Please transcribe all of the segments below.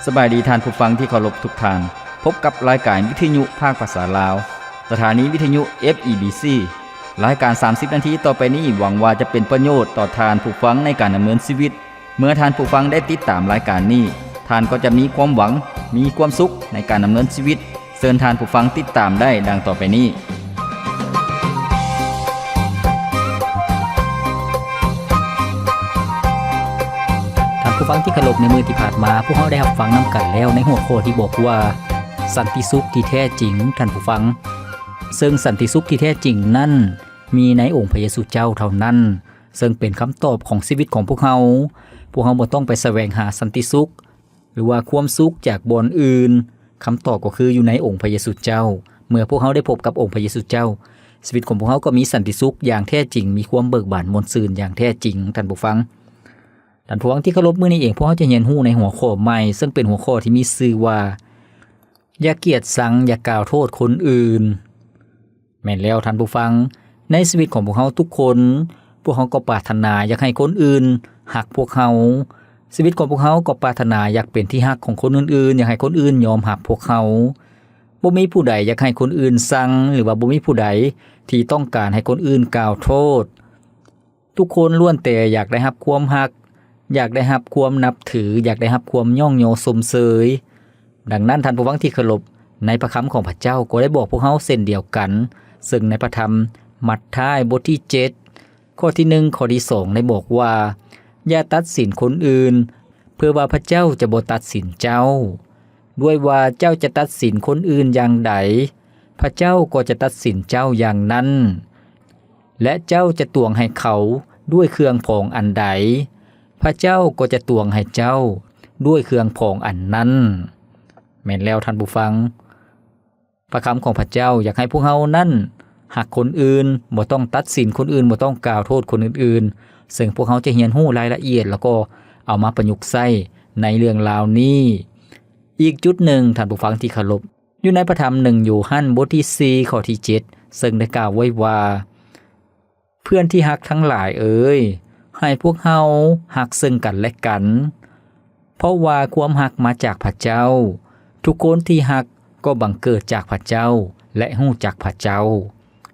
ສະບາຍດີທ່ານຜູ້ຟັງທີ່ເຄົາລົບທຸກທ່ານ. ພົບກັບລາຍການວິທະຍຸພາກພາສາລາວ, ສະຖານີວິທະຍຸ ເອັຟ ອີ ບີ ຊີ. ລາຍການສາມສິບນາທີຕໍ່ໄປນີ້ ຫວັງວ່າຈະເປັນປະໂຫຍດຕໍ່ທ່ານຜູ້ຟັງໃນການດຳເນີນຊີວິດ. ເມື່ອທ່ານຜູ້ຟັງໄດ້ຕິດຕາມລາຍການນີ້, ທ່ານກໍຈະມີຄວາມຫວັງ, ມີຄວາມສຸກໃນການດຳເນີນຊີວິດ. ເຊີນທ່ານຜູ້ຟັງຕິດຕາມໄດ້ດັ່ງຕໍ່ໄປນີ້. ທ່ານຜູ້ຟັງທີ່ເຄົາລົບ, ໃນມື້ທີ່ຜ່ານມາ, ພວກເຮົາໄດ້ຮັບຟັງນຳກັນແລ້ວໃນຫົວຂໍ້ທີ່ບອກວ່າ ສັນຕິສຸກທີ່ແທ້ຈິງ, ທ່ານຜູ້ຟັງ. ເຊິ່ງສັນຕິສຸກທີ່ແທ້ຈິງນັ້ນ ມີໃນອົງພະເຢຊູເຈົ້າເທົ່ານັ້ນ, ເຊິ່ງເປັນຄຳຕອບຂອງຊີວິດຂອງພວກເຮົາ. ພວກເຮົາບໍ່ຕ້ອງໄປສະແຫວງຫາສັນຕິສຸກ ຫຼືວ່າຄວາມສຸກຈາກບ່ອນອື່ນ. ຄຳຕອບກໍຄືຢູ່ໃນອົງພະເຢຊູເຈົ້າ. ເມື່ອພວກເຮົາໄດ້ພົບກັບອົງພະເຢຊູເຈົ້າ, ຊີວິດຂອງພວກເຮົາກໍມີສັນຕິສຸກຢ່າງແທ້ຈິງ, ມີຄວາມເບີກບານມ່ວນຊື່ນຢ່າງແທ້ຈິງ, ທ່ານຜູ້ຟັງ. ທ່ານຜູ້ຟັງທີ່ເຄົາລົບ, ມື້ນີ້ເອງພວກເຮົາຈະຮຽນຮູ້ໃນຫົວຂໍ້ໃໝ່, ເຊິ່ງເປັນຫົວຂໍ້ທີ່ມີຊື່ວ່າ ຢ່າກຽດຊັງ, ຢ່າກ່າວໂທດຄົນອື່ນ. ແມ່ນແລ້ວທ່ານຜູ້ຟັງ, ໃນຊີວິດຂອງພວກເຮົາທຸກຄົນ, ພວກເຮົາກໍປາດຖະໜາຢາກໃຫ້ຄົນອື່ນຮັກພວກເຮົາ. ຊີວິດຂອງພວກເຮົາກໍປາດຖະໜາຢາກເປັນທີ່ຮັກຂອງຄົນອື່ນໆ, ຢາກໃຫ້ຄົນອື່ນຍອມຮັບພວກເຮົາ. ບໍ່ມີຜູ້ໃດຢາກໃຫ້ຄົນອື່ນຊັງ ຫຼືວ່າບໍ່ມີຜູ້ໃດທີ່ຕ້ອງການໃຫ້ຄົນອື່ນກ່າວໂທດ. ທຸກຄົນລ້ວນແຕ່ຢາກໄດ້ຮັບຄວາມຮັກ, ຢາກໄດ້ຮັບຄວາມນັບຖື, ຢາກໄດ້ຮັບຄວາມຍ້ອງຍໍຊົມເຊີຍ. ດັ່ງນັ້ນທ່ານຜູ້ຟັງທີ່ເຄົາລົບ, ໃນພະຄຳຂອງພະເຈົ້າກໍໄດ້ບອກພວກເຮົາເຊັ່ນດຽວກັນ, ເຊິ່ງໃນພະທຳມັດທາຍບົດທີເຈັດ ຂໍ້ທີໜຶ່ງ ຂໍ້ທີສອງ ໄດ້ບອກວ່າ, ຢ່າຕັດສິນຄົນອື່ນ, ເພື່ອວ່າພະເຈົ້າຈະບໍ່ຕັດສິນເຈົ້າ. ດ້ວຍວ່າເຈົ້າຈະຕັດສິນຄົນອື່ນຢ່າງໃດ, ພະເຈົ້າກໍຈະຕັດສິນເຈົ້າຢ່າງນັ້ນ. ແລະ ເຈົ້າຈະຕວງໃຫ້ເຂົາດ້ວຍເຄື່ອງພອງອັນໃດ, ພະເຈົ້າກໍຈະຕວງໃຫ້ເຈົ້າດ້ວຍເຄື່ອງພອງອັນນັ້ນ. ແມ່ນແລ້ວທ່ານຜູ້ຟັງ, ພະຄຳຂອງພະເຈົ້າຢາກໃຫ້ພວກເຮົານັ້ນຮັກຄົນອື່ນ, ບໍ່ຕ້ອງຕັດສິນຄົນອື່ນ, ບໍ່ຕ້ອງກ່າວໂທດຄົນອື່ນໆ. ເຊິ່ງພວກເຮົາຈະຮຽນຮູ້ລາຍລະອຽດ ແລ້ວກໍເອົາມາປະຍຸກໃຊ້ໃນເລື່ອງລາວນີ້. ອີກຈຸດໜຶ່ງ, ທ່ານຜູ້ຟັງທີ່ເຄົາລົບ, ຢູ່ໃນພະທຳໜຶ່ງໂຢຮັນ ບົດທີສີ່ ຂໍ້ທີເຈັດ ເຊິ່ງໄດ້ກ່າວໄວ້ວ່າ, ເພື່ອນທີ່ຮັກທັງຫຼາຍເອີຍ, ໃຫ້ພວກເຮົາຮັກເຊິ່ງກັນແລະກັນ, ເພາະວ່າຄວາມຮັກມາຈາກພະເຈົ້າ. ທຸກຄົນທີ່ຮັກກໍບັງເກີດຈາກພະເຈົ້າ ແລະ ຮູ້ຈັກພະເຈົ້າ.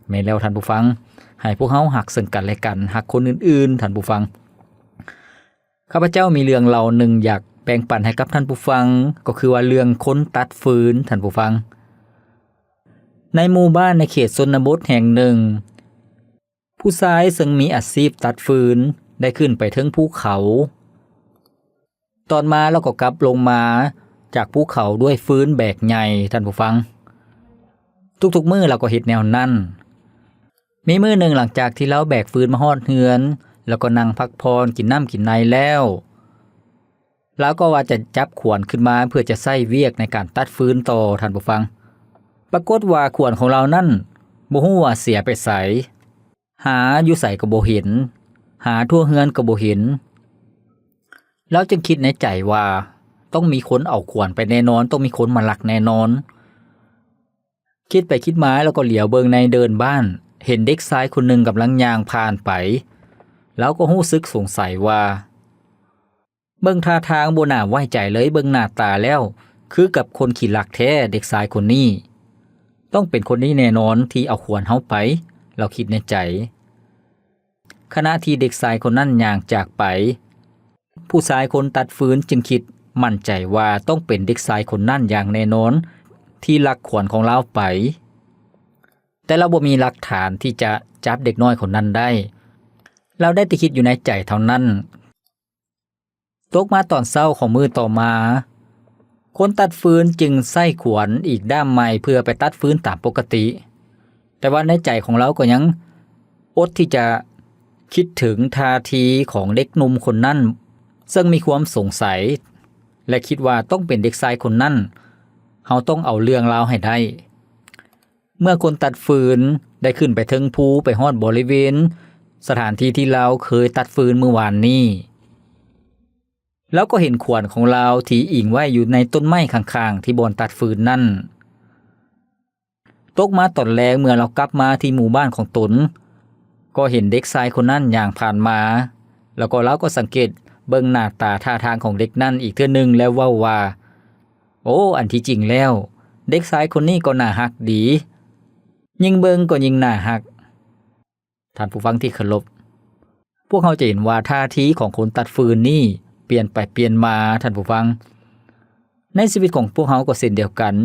ແມ່ນແລ້ວທ່ານຜູ້ຟັງ, ໃຫ້ພວກເຮົາຮັກເຊິ່ງກັນແລະກັນ, ຮັກຄົນອື່ນໆ, ທ່ານຜູ້ຟັງ. ຂ້າພະເຈົ້າມີເລື່ອງເລົ່າໜຶ່ງຢາກແບ່ງປັນໃຫ້ກັບທ່ານຜູ້ຟັງ, ກໍຄືວ່າເລື່ອງຄົນຕັດຟືນ, ທ່ານຜູ້ຟັງ. ໃນໝູ່ບ້ານໃນເຂດຊົນນະບົດແຫ່ງໜຶ່ງ, ຜູ້ຊາຍເຊິ່ງມີອາຊີບຕັດຟືນໄດ້ຂຶ້ນໄປເທິງພູເຂົາ. ຕອນມາລາວກໍກັບລົງມາຈາກພູເຂົາດ້ວຍຟືນແບກໃຫຍ່, ທ່ານຜູ້ຟັງ. ທຸກໆມື້ລາວກໍເຮັດແນວນັ້ນ. ມີມື້ໜຶ່ງ, ຫຼັງຈາກທີ່ລາວແບກຟືນມາຮອດເຮືອນ ແລ້ວກໍນັ່ງພັກຜ່ອນ, ກິນນ້ຳກິນໃນແລ້ວ, ລາວກໍວ່າຈະຈັບຂວານຂຶ້ນມາເພື່ອຈະໃຊ້ວຽກໃນການຕັດຟືນຕໍ່, ທ່ານຜູ້ຟັງ. ປາກົດວ່າຂວານຂອງລາວນັ້ນບໍ່ຮູ້ວ່າເສຍໄປໃສ, ຫາຢູ່ໃສກໍບໍ່ເຫັນ, ຫາທົ່ວເຮືອນກໍບໍ່ເຫັນ. ລາວຈຶ່ງຄິດໃນໃຈວ່າ, ຕ້ອງມີຄົນເອົາຂວານໄປແນ່ນອນ, ຕ້ອງມີຄົນມາລັກແນ່ນອນ. ຄິດໄປຄິດມາ ລາວກໍຫຼຽວເບິ່ງໃນເດີ່ນບ້ານ, ເຫັນເດັກຊາຍຄົນໜຶ່ງກຳລັງຍ່າງຜ່ານໄປ. ລາວກໍຮູ້ສຶກສົງໄສວ່າ, ເບິ່ງທ່າທາງບໍ່ໜ້າໄວ້ໃຈເລີຍ, ເບິ່ງໜ້າຕາແລ້ວຄືກັບຄົນຂີ້ລັກແທ້, ເດັກຊາຍຄົນນີ້. ຕ້ອງເປັນຄົນນີ້ແນ່ນອນທີ່ເອົາຂວານເຮົາໄປ, ລາວຄິດໃນໃຈ. ຂະນະທີ່ເດັກຊາຍຄົນນັ້ນຍ່າງຈາກໄປ, ຜູ້ຊາຍຄົນຕັດຟືນຈຶ່ງຄິດໝັ້ນໃຈວ່າຕ້ອງເປັນເດັກຊາຍຄົນນັ້ນຢ່າງແນ່ນອນທີ່ລັກຂວານຂອງລາວໄປ. ແຕ່ລາວບໍ່ມີຫຼັກຖານທີ່ຈະຈັບເດັກນ້ອຍຄົນນັ້ນໄດ້. ລາວໄດ້ແຕ່ຄິດຢູ່ໃນໃຈເທົ່ານັ້ນ. ຕົກມາຕອນເຊົ້າຂອງມື້ຕໍ່ມາ, ຄົນຕັດຟືນຈຶ່ງໃຊ້ຂວານອີກດ້າມໃໝ່ເພື່ອໄປຕັດຟືນຕາມປົກກະຕິ. ແຕ່ວ່າໃນໃຈຂອງລາວກໍຍັງອົດທີ່ຈະຄິດເຖິງທ່າທີຂອງເດັກໜຸ່ມຄົນນັ້ນ, ເຊິ່ງມີຄວາມສົງໄສ ແລະ ຄິດວ່າຕ້ອງເປັນເດັກຊາຍຄົນນັ້ນ, ເຮົາຕ້ອງເອົາເລື່ອງລາວໃຫ້ໄດ້. ເມື່ອຄົນຕັດຟືນໄດ້ຂຶ້ນໄປເທິງພູ, ໄປຮອດບໍລິເວນສະຖານທີ່ທີ່ລາວເຄີຍຕັດຟືນມື້ວານນີ້, ລາວກໍເຫັນຂວານຂອງລາວທີ່ອີງໄວ້ຢູ່ໃນຕົ້ນໄມ້ຂ້າງໆທີ່ບ່ອນຕັດຟືນນັ້ນ. ຕົກມາຕອນແລງ, ເມື່ອລາວກັບມາທີ່ໝູ່ບ້ານຂອງຕົນ, ກໍເຫັນເດັກຊາຍຄົນນັ້ນຍ່າງຜ່ານມາ, ແລ້ວກໍລາວກໍສັງເກດເບິ່ງໜ້າຕາທ່າທາງຂອງເດັກນັ້ນອີກເທື່ອໜຶ່ງ ແລ້ວເວົ້າວ່າ, ໂອ້ ອັນທີ່ຈິງແລ້ວ ເດັກຊາຍຄົນນີ້ກໍໜ້າຮັກດີ, ຍິ່ງເບິ່ງກໍຍິ່ງໜ້າຮັກ. ທ່ານຜູ້ຟັງທີ່ເຄົາລົບ, ພວກເຮົາຈະເຫັນວ່າທ່າທີຂອງຄົນຕັດຟືນນີ້ປ່ຽນໄປປ່ຽນມາ, ທ່ານຜູ້ຟັງ. ໃນຊີວິດຂອງພວກເຮົາກໍເຊັ່ນດຽວກັນ,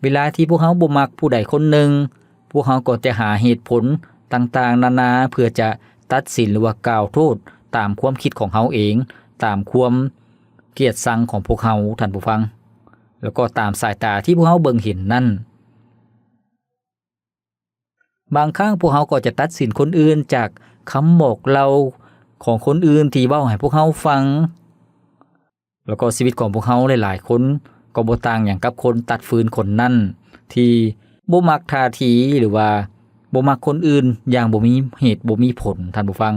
ເວລາທີ່ພວກເຮົາບໍ່ມັກຜູ້ໃດຄົນໜຶ່ງ, ພວກເຮົາກໍຈະຫາເຫດຜົນຕ່າງໆນານາ ເພື່ອຈະຕັດສິນ ຫຼືວ່າກ່າວໂທດຕາມຄວາມຄິດຂອງເຮົາເອງ, ຕາມຄວາມກຽດຊັງຂອງພວກເຮົາ, ທ່ານຜູ້ຟັງ, ແລ້ວກໍຕາມສາຍຕາທີ່ພວກເຮົາເບິ່ງເຫັນນັ້ນ. ບາງຄັ້ງພວກເຮົາກໍຈະຕັດສິນຄົນອື່ນຈາກຄຳບອກເລົ່າຂອງຄົນອື່ນທີ່ເວົ້າໃຫ້ພວກເຮົາຟັງ, ແລ້ວກໍຊີວິດຂອງພວກເຮົາຫຼາຍໆຄົນກໍບໍ່ຕ່າງຫຍັງກັບຄົນຕັດຟືນຄົນນັ້ນ ທີ່ບໍ່ມັກທ່າທີ ຫຼືວ່າບໍ່ມັກຄົນອື່ນຢ່າງບໍ່ມີເຫດບໍ່ມີຜົນ, ທ່ານຜູ້ຟັງ.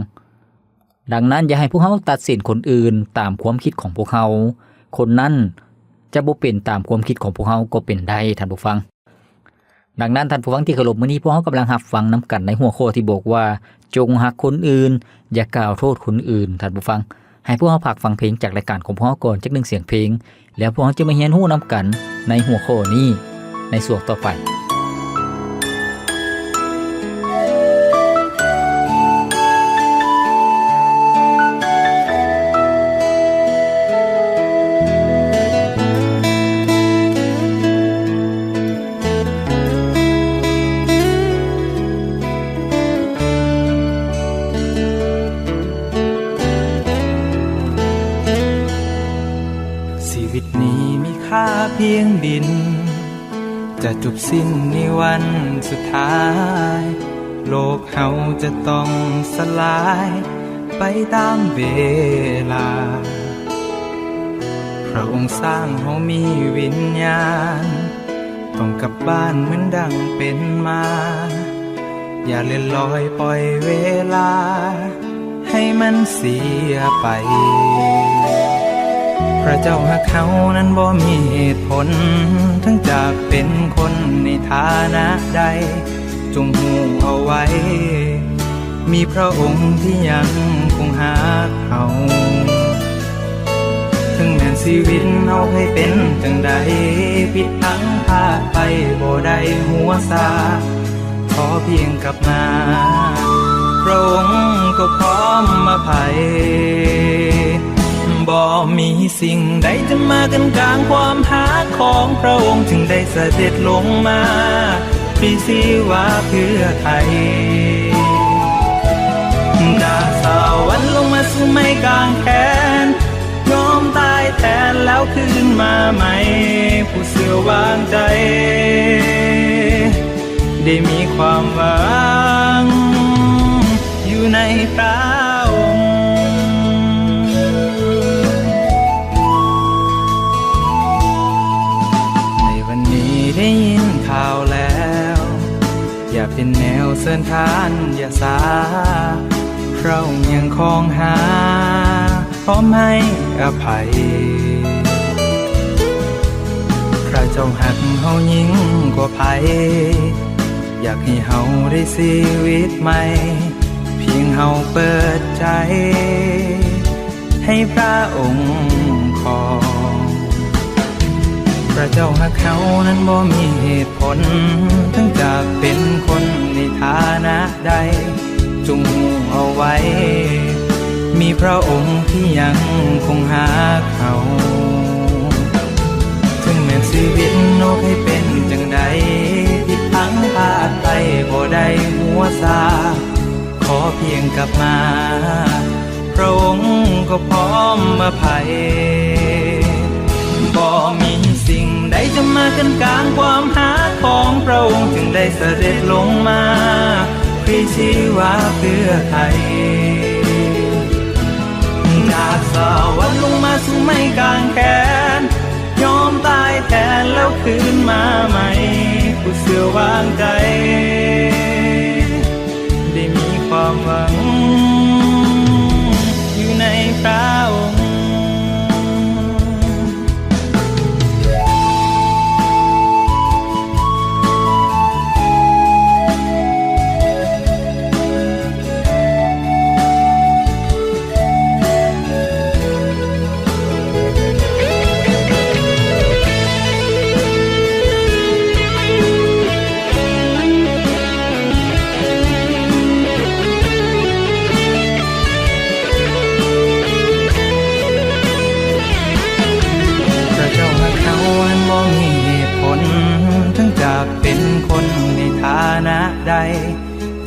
ດັ່ງນັ້ນ ຢ່າໃຫ້ພວກເຮົາຕັດສິນຄົນອື່ນຕາມຄວາມຄິດຂອງພວກເຮົາ, ຄົນນັ້ນຈະບໍ່ເປັນຕາມຄວາມຄິດຂອງພວກເຮົາກໍເປັນໄດ້, ທ່ານຜູ້ຟັງ. ດັ່ງນັ້ນ ທ່ານຜູ້ຟັງທີ່ເຄົາລົບ, ມື້ນີ້ພວກເຮົາກຳລັງຮັບຟັງນຳກັນໃນຫົວຂໍ້ທີ່ບອກວ່າ ຈົ່ງຮັກຄົນອື່ນ, ຢ່າກ່າວໂທດຄົນອື່ນ, ທ່ານຜູ້ຟັງ. ໃຫ້ພວກເຮົາພັກຟັງເພງຈາກລາຍການຂອງພວກເຮົາກ່ອນຈັກໜຶ່ງສຽງເພງ, ແລ້ວພວກເຮົາຈະມາຮຽນຮູ້ນຳກັນໃນຫົວຂໍ້ນີ້ໃນຊ່ວງຕໍ່ໄປ. ຊີວິດນີ້ມີຄ່າພຽງດິນ ຈະຈົບສິ້ນໃນວັນສຸດທ້າຍ, ໂລກເຮົາຈະຕ້ອງສະຫຼາຍໄປຕາມເວລາ. ພຣະອົງສ້າງເຮົາມີວິນຍານ, ຕ້ອງກັບບ້ານເໝືອນດັ່ງເປັນມາ. ຢ່າເລື່ອນລອຍປ່ອຍເວລາໃຫ້ມັນເສຍໄປ. ພຣະເຈົ້າຮັກເຮົານັ້ນບໍ່ມີເຫດຜົນ, ເຖິງຈະເປັນຄົນໃນຖານະໃດ, ຈົ່ງຮູ້ເອົາໄວ້, ມີພຣະອົງທີ່ຍັງຄົງຮັກເຮົາ. ເຖິງແມ່ນຊີວິດເຮົາໃຜເປັນຈັ່ງໃດ, ຜິດພລັງພາດໄປບໍ່ໄດ້ຫົວຊາ, ຂໍພຽງກັບມາ, ພຣະອົງກໍພ້ອມອະໄພ. ບໍ່ມີສິ່ງໃດຈະມາກັ້ນກາງຄວາມຮັກຂອງພຣະອົງ, ຈຶ່ງໄດ້ສະເດັດລົງມາ ພຣີຊີວາເພື່ອໄຖ່ ຈາກສະຫວັນລົງມາສູ່ໄມ້ກາງແຂນ, ຍອມຕາຍແທນແລ້ວຄືນມາໃໝ່ ຜູ້ເຊື່ອວາງໃຈ ໄດ້ມີຄວາມຫວັງຢູ່ໃນພຣະອົງ. ໃນວັນນີ້ໄດ້ຍິນຂ່າວແລ້ວ ຢ່າເປັນແນວເຊີນທ່ານຢ່າຊາ, ພຣະອົງຍັງຄອງຫາ ພ້ອມໃຫ້ອະໄພ. ພຣະເຈົ້າຮັກເຮົາຍິ່ງກວ່າໃຜ, ຢາກໃຫ້ເຮົາໄດ້ຊີວິດໃໝ່, ພຽງເຮົາເປີດໃຈ ໃຫ້ພຣະອົງຄອງ. ພຣະເຈົ້າຮັກເຮົານັ້ນບໍ່ມີເຫດຜົນ, ເຖິງຈະເປັນຄົນໃນຖານະໃດ, ຈົ່ງຮູ້ເອົາໄວ້, ມີພຣະອົງທີ່ຍັງຄົງຮັກເຮົາ. ເຖິງແມ່ນຊີວິດເຮົາໃຜເປັນຈັ່ງໃດ, ຜິດພລັງພາດໄປບໍ່ໄດ້ຫົວຊາ, ຂໍພຽງກັບມາ, ພຣະອົງກໍພ້ອມອະໄພ. ບໍ່ມີສິ່ງໃດຈະມາກັ້ນກາງຄວາມຮັກຂອງພຣະອົງ, ຈຶ່ງໄດ້ສະເດັດລົງມາ ພຣີຊີວາເພື່ອໄຖ່. ຈາກສະຫວັນລົງມາສູ່ໄມ້ກາງແຂນ, ຍອມຕາຍແທນແລ້ວຄືນມາໃໝ່, ຜູ້ເຊື່ອວາງໃຈ ໄດ້ມີຄວາມຫວັງຢູ່ໃນພຣະອົງ.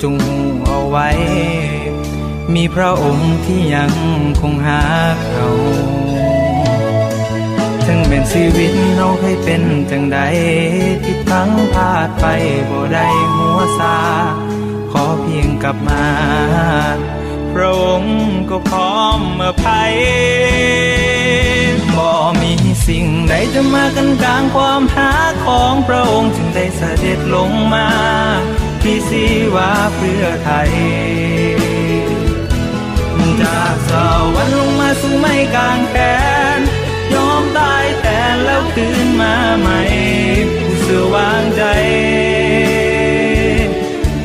ຈົ່ງຮູ້ເອົາໄວ້ ມີພຣະອົງທີ່ຍັງຄົງຮັກເຮົາ. ເຖິງແມ່ນຊີວິດເຮົາເຄີຍເປັນຈັ່ງໃດ ຜິດພັງພາດໄປບໍ່ໄດ້ຫົວຊາ ຂໍພຽງກັບມາ ພຣະອົງກໍພ້ອມອະໄພ. ບໍ່ມີສິ່ງໃດຈະມາກັ້ນກາງຄວາມຮັກຂອງພຣະອົງ ຈຶ່ງໄດ້ສະເດັດລົງມາ ທີ່ຊີວາເພື່ອໄທ ຈາກສະຫວັນລົງມາສູ່ໄມ້ກາງແຂນ ຍອມຕາຍແທນແລ້ວຄືນມາໃໝ່ ຜູ້ເຊື່ອວາງໃຈ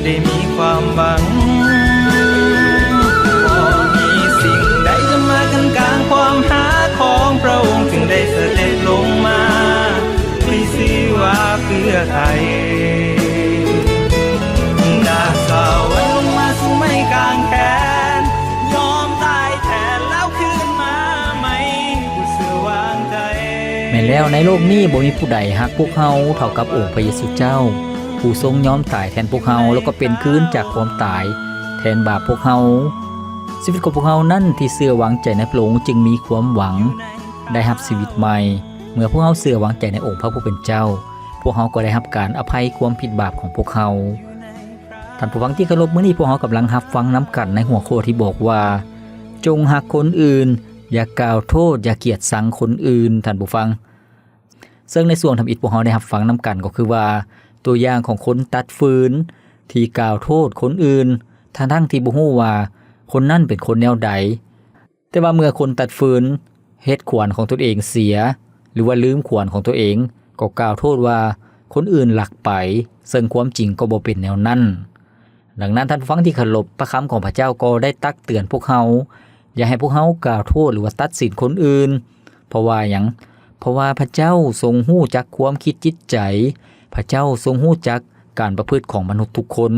ໄດ້ມີຄວາມຫວັງ. ບໍ່ມີສິ່ງໃດຈະມາກັ້ນກາງຄວາມຮັກຂອງພຣະອົງ ຈຶ່ງໄດ້ສະເດັດລົງມາ ທີ່ຊີວາເພື່ອໄທ ຈາກສະຫວັນລົງມາສູ່ໄມ້ກາງແຂນ ຍອມຕາຍແທນແລ້ວຄືນມາໃໝ່ ຜູ້ເຊື່ອວາງໃຈ. ແມ່ນແລ້ວ ໃນໂລກນີ້ບໍ່ມີຜູ້ໃດຮັກພວກເຮົາເທົ່າກັບອົງພຣະເຢຊູເຈົ້າ ຜູ້ຊົງຍອມຕາຍແທນພວກເຮົາ ແລ້ວກໍເປັນຄືນຈາກຄວາມຕາຍແທນບາບພວກເຮົາ. ຊີວິດຂອງພວກເຮົານັ້ນທີ່ເຊື່ອວາງໃຈໃນພຣະອົງ ຈຶ່ງມີຄວາມຫວັງໄດ້ຮັບຊີວິດໃໝ່. ເມື່ອພວກເຮົາເຊື່ອວາງໃຈໃນອົງພຣະຜູ້ເປັນເຈົ້າ ພວກເຮົາກໍໄດ້ຮັບການອະໄພຄວາມຜິດບາບຂອງພວກເຮົາ. ທ່ານຜູ້ຟັງທີ່ເຄົາລົບ, ມື້ນີ້ພວກເຮົາກຳລັງຮັບຟັງນຳກັນໃນຫົວຂໍ້ທີ່ບອກວ່າ ຈົ່ງຮັກຄົນອື່ນ, ຢ່າກ່າວໂທດ, ຢ່າກຽດຊັງຄົນອື່ນ, ທ່ານຜູ້ຟັງ. ເຊິ່ງໃນຊ່ວງທຳອິດພວກເຮົາໄດ້ຮັບຟັງນຳກັນກໍຄືວ່າ ຕົວຢ່າງຂອງຄົນຕັດຟືນທີ່ກ່າວໂທດຄົນອື່ນ ທັງໆທີ່ບໍ່ຮູ້ວ່າຄົນນັ້ນເປັນຄົນແນວໃດ. ແຕ່ວ່າເມື່ອຄົນຕັດຟືນເຮັດຂວັນຂອງຕົນເອງເສຍ ຫຼືວ່າລືມຂວັນຂອງຕົນເອງ ກໍກ່າວໂທດວ່າຄົນອື່ນລັກໄປ, ເຊິ່ງຄວາມຈິງກໍບໍ່ເປັນແນວນັ້ນ. ດັ່ງນັ້ນ ທ່ານຜູ້ຟັງທີ່ເຄົາລົບ, ພະຄຳຂອງພະເຈົ້າກໍໄດ້ຕັກເຕືອນພວກເຮົາ ຢ່າໃຫ້ພວກເຮົາກ່າວໂທດ ຫຼືວ່າຕັດສິນຄົນອື່ນ. ເພາະວ່າຫຍັງ? ເພາະວ່າພະເຈົ້າຊົງຮູ້ຈັກຄວາມຄິດຈິດໃຈ, ພະເຈົ້າຊົງຮູ້ຈັກການປະພຶດຂອງມະນຸດທຸກຄົນ,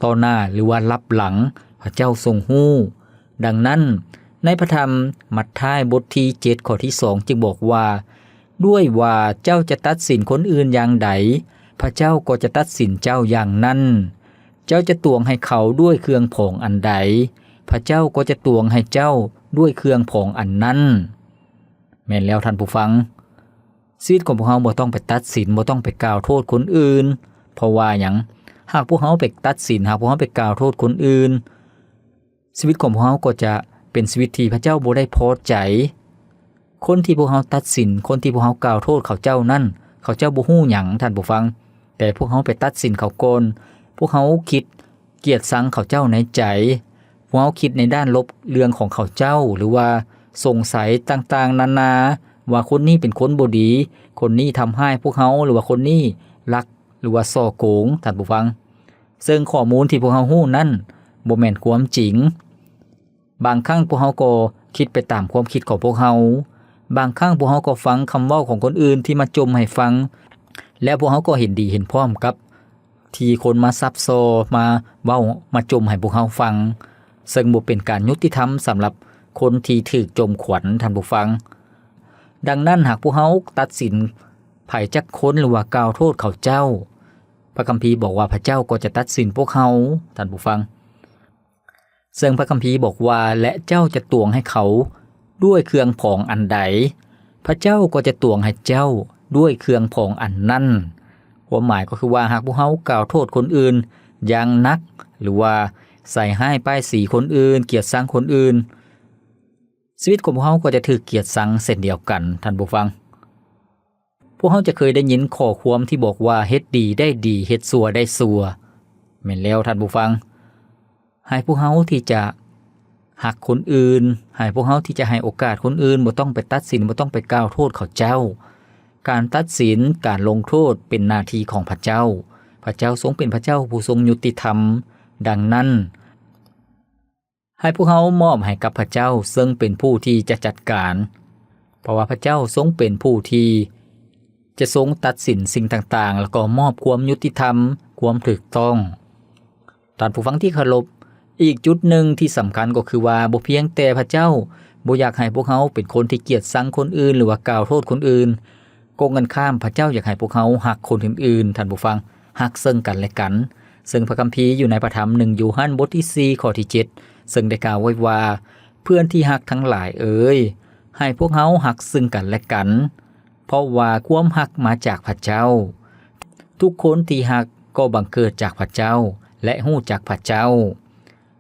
ຕໍ່ໜ້າ ຫຼືວ່າລັບຫຼັງ, ພະເຈົ້າຊົງຮູ້. ດັ່ງນັ້ນ ໃນພະທຳມັດທາຍບົດທີເຈັດ ຂໍ້ທີສອງ ຈຶ່ງບອກວ່າ ດ້ວຍວ່າເຈົ້າຈະຕັດສິນຄົນອື່ນຢ່າງໃດ ພະເຈົ້າກໍຈະຕັດສິນເຈົ້າຢ່າງນັ້ນ, ເຈົ້າຈະຕວງໃຫ້ເຂົາດ້ວຍເຄື່ອງຜອງອັນໃດ ພະເຈົ້າກໍຈະຕວງໃຫ້ເຈົ້າດ້ວຍເຄື່ອງຜອງອັນນັ້ນ. ແມ່ນແລ້ວທ່ານຜູ້ຟັງ, ຊີວິດຂອງພວກເຮົາບໍ່ຕ້ອງໄປຕັດສິນ, ບໍ່ຕ້ອງໄປກ່າວໂທດຄົນອື່ນ. ເພາະວ່າຫຍັງ? ຫາກພວກເຮົາໄປຕັດສິນ, ຫາກພວກເຮົາໄປກ່າວໂທດຄົນອື່ນ, ຊີວິດຂອງພວກເຮົາກໍຈະເປັນຊີວິດທີ່ພະເຈົ້າບໍ່ໄດ້ພໍໃຈ. ຄົນທີ່ພວກເຮົາຕັດສິນ, ຄົນທີ່ພວກເຮົາກ່າວໂທດເຂົາເຈົ້ານັ້ນ, ເຂົາເຈົ້າບໍ່ຮູ້ຫຍັງ, ທ່ານຜູ້ຟັງ, ແຕ່ພວກເຮົາໄປຕັດສິນເຂົາກ່ອນ. ພວກເຮົາຄິດກຽດຊັງເຂົາເຈົ້າໃນໃຈ, ພວກເຮົາຄິດໃນດ້ານລົບເລື່ອງຂອງເຂົາເຈົ້າ ຫຼືວ່າສົງໄສຕ່າງໆນານາ ວ່າຄົນນີ້ເປັນຄົນບໍ່ດີ, ຄົນນີ້ທຳຮ້າຍພວກເຮົາ ຫຼືວ່າຄົນນີ້ລັກ ຫຼືວ່າສໍ້ໂກງ, ທ່ານຜູ້ຟັງ. ເຊິ່ງຂໍ້ມູນທີ່ພວກເຮົາຮູ້ນັ້ນບໍ່ແມ່ນຄວາມຈິງ. ບາງຄັ້ງພວກເຮົາກໍຄິດໄປຕາມຄວາມຄິດຂອງພວກເຮົາ. ບາງຄັ້ງພວກເຮົາກໍຟັງຄຳເວົ້າຂອງຄົນອື່ນທີ່ມາຈົ່ມໃຫ້ຟັງ, ແລ້ວພວກເຮົາກໍເຫັນດີເຫັນພ້ອມກັບທີ່ຄົນມາຊັບຊໍ, ມາເວົ້າ, ມາຈົ່ມໃຫ້ພວກເຮົາຟັງ, ເຊິ່ງບໍ່ເປັນການຍຸຕິທຳສຳລັບຄົນທີ່ຖືກຈົ່ມຂວັນ, ທ່ານຜູ້ຟັງ. ດັ່ງນັ້ນ, ຫາກພວກເຮົາຕັດສິນໃຜຈັກຄົນ ຫຼືວ່າກ່າວໂທດເຂົາເຈົ້າ, ພະຄຳພີບອກວ່າພະເຈົ້າກໍຈະຕັດສິນພວກເຮົາ, ທ່ານຜູ້ຟັງ. ເຊິ່ງພະຄຳພີບອກວ່າ ແລະ ເຈົ້າຈະຕວງໃຫ້ເຂົາດ້ວຍເຄື່ອງຜອງອັນໃດ, ພະເຈົ້າກໍຈະຕວງໃຫ້ເຈົ້າດ້ວຍເຄື່ອງຜອງອັນນັ້ນ. ຄວາມໝາຍກໍຄືວ່າ ຫາກພວກເຮົາກ່າວໂທດຄົນອື່ນຢ່າງໜັກ ຫຼືວ່າໃສ່ຮ້າຍປ້າຍສີຄົນອື່ນ, ກຽດຊັງຄົນອື່ນ, ຊີວິດຂອງພວກເຮົາກໍຈະຖືກກຽດຊັງເຊັ່ນດຽວກັນ, ທ່ານຜູ້ຟັງ. ພວກເຮົາຈະເຄີຍໄດ້ຍິນຂໍ້ຄວາມທີ່ບອກວ່າ ເຮັດດີໄດ້ດີ, ເຮັດຊົ່ວໄດ້ຊົ່ວ. ແມ່ນແລ້ວທ່ານຜູ້ຟັງ, ໃຫ້ພວກເຮົາທີ່ຈະຮັກຄົນອື່ນ, ໃຫ້ພວກເຮົາທີ່ຈະໃຫ້ໂອກາດຄົນອື່ນ, ບໍ່ຕ້ອງໄປຕັດສິນ, ບໍ່ຕ້ອງໄປກ່າວໂທດເຂົາເຈົ້າ. ການຕັດສິນ, ການລົງໂທດເປັນໜ້າທີ່ຂອງພະເຈົ້າ. ພະເຈົ້າຊົງເປັນພະເຈົ້າຜູ້ຊົງຍຸຕິທຳ. ດັ່ງນັ້ນ, ໃຫ້ພວກເຮົາມອບໃຫ້ກັບພະເຈົ້າ ເຊິ່ງເປັນຜູ້ທີ່ຈະຈັດການ, ເພາະວ່າພະເຈົ້າຊົງເປັນຜູ້ທີ່ຈະຊົງຕັດສິນສິ່ງຕ່າງໆ ແລ້ວກໍມອບຄວາມຍຸຕິທຳ, ຄວາມຖືກຕ້ອງ. ທ່ານຜູ້ຟັງທີ່ເຄົາລົບ, ອີກຈຸດໜຶ່ງທີ່ສຳຄັນກໍຄືວ່າ ບໍ່ພຽງແຕ່ພະເຈົ້າບໍ່ຢາກໃຫ້ພວກເຮົາເປັນຄົນທີ່ກຽດຊັງຄົນອື່ນ ຫຼືວ່າກ່າວໂທດຄົນອື່ນ, ກົງກັນຂ້າມ, ພະເຈົ້າຢາກໃຫ້ພວກເຮົາຮັກຄົນອື່ນໆ, ທ່ານຜູ້ຟັງ, ຮັກເຊິ່ງກັນແລະກັນ. ເຊິ່ງພະຄຳພີຢູ່ໃນພະທຳໜຶ່ງໂຢຮັນ ບົດທີສີ່ ຂໍ້ທີເຈັດ ເຊິ່ງໄດ້ກ່າວໄວ້ວ່າ, ເພື່ອນທີ່ຮັກທັງຫຼາຍເອີຍ, ໃຫ້ພວກເຮົາຮັກຊຶ່ງກັນແລະກັນ, ເພາະວ່າຄວາມຮັກມາຈາກພະເຈົ້າ. ທຸກຄົນທີ່ຮັກກໍບັງເກີດຈາກພະເຈົ້າ ແລະ ຮູ້ຈັກພະເຈົ້າ.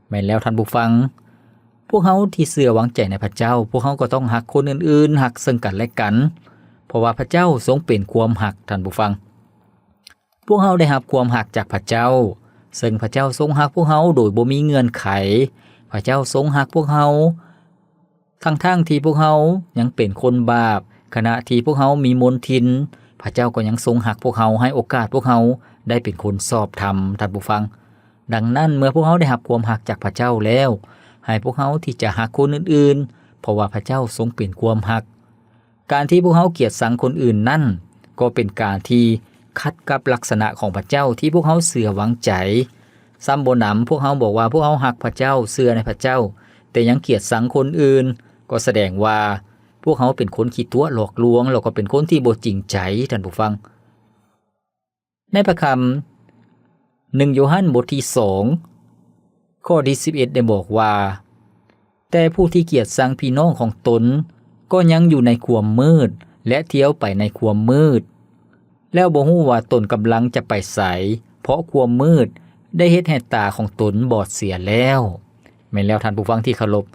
ແມ່ນແລ້ວທ່ານຜູ້ຟັງ, ພວກເຮົາທີ່ເຊື່ອວາງໃຈໃນພະເຈົ້າ, ພວກເຮົາກໍຕ້ອງຮັກຄົນອື່ນໆ, ຮັກເຊິ່ງກັນແລະກັນ, ເພາະວ່າພະເຈົ້າຊົງເປັນຄວາມຮັກ, ທ່ານຜູ້ຟັງ. ພວກເຮົາໄດ້ຮັບຄວາມຮັກຈາກພະເຈົ້າ, ເຊິ່ງພະເຈົ້າຊົງຮັກພວກເຮົາໂດຍບໍ່ມີເງື່ອນໄຂ. ພະເຈົ້າຊົງຮັກພວກເຮົາ ທັງໆທີ່ພວກເຮົາຍັງເປັນຄົນບາບ, ຂະນະທີ່ພວກເຮົາມີມົນທິນ, ພະເຈົ້າກໍຍັງຊົງຮັກພວກເຮົາ, ໃຫ້ໂອກາດພວກເຮົາໄດ້ເປັນຄົນຊອບທຳ, ທ່ານຜູ້ຟັງ. ດັ່ງນັ້ນ, ເມື່ອພວກເຮົາໄດ້ຮັບຄວາມຮັກຈາກພະເຈົ້າແລ້ວ, ໃຫ້ພວກເຮົາທີ່ຈະຮັກຄົນອື່ນໆ, ເພາະວ່າພະເຈົ້າຊົງເປັນຄວາມຮັກ. ການທີ່ພວກເຮົາກຽດຊັງຄົນອື່ນນັ້ນ, ກໍເປັນການທີ່ຂັດກັບລັກສະນະຂອງພະເຈົ້າທີ່ພວກເຮົາເຊື່ອວາງໃຈ. ຊ້ຳບໍ່ໜຳ, ພວກເຮົາບອກວ່າພວກເຮົາຮັກພະເຈົ້າ, ເຊື່ອໃນພະເຈົ້າ, ແຕ່ຍັງກຽດຊັງຄົນອື່ນ, ກໍສະແດງວ່າພວກເຮົາເປັນຄົນຂີ້ຕົວະຫຼອກລວງ, ແລ້ວກໍເປັນຄົນທີ່ບໍ່ຈິງໃຈ, ທ່ານຜູ້ຟັງ. ໃນພະຄຳ ໜຶ່ງໂຢຮັນ ບົດທີສອງ ຂໍ້ທີສິບເອັດ ໄດ້ບອກວ່າ, ແຕ່ຜູ້ທີ່ກຽດຊັງພີ່ນ້ອງຂອງຕົນ ກໍຍັງຢູ່ໃນຄວາມມືດ ແລະ ທ່ຽວໄປໃນຄວາມມືດ, ແລ້ວບໍ່ຮູ້ວ່າຕົນກຳລັງຈະໄປໃສ, ເພາະຄວາມມືດໄດ້ເຮັດໃຫ້ຕາຂອງຕົນບອດເສຍແລ້ວ. ແມ່ນແລ້ວທ່ານຜູ້ຟັງທີ່ເຄົາລົບ,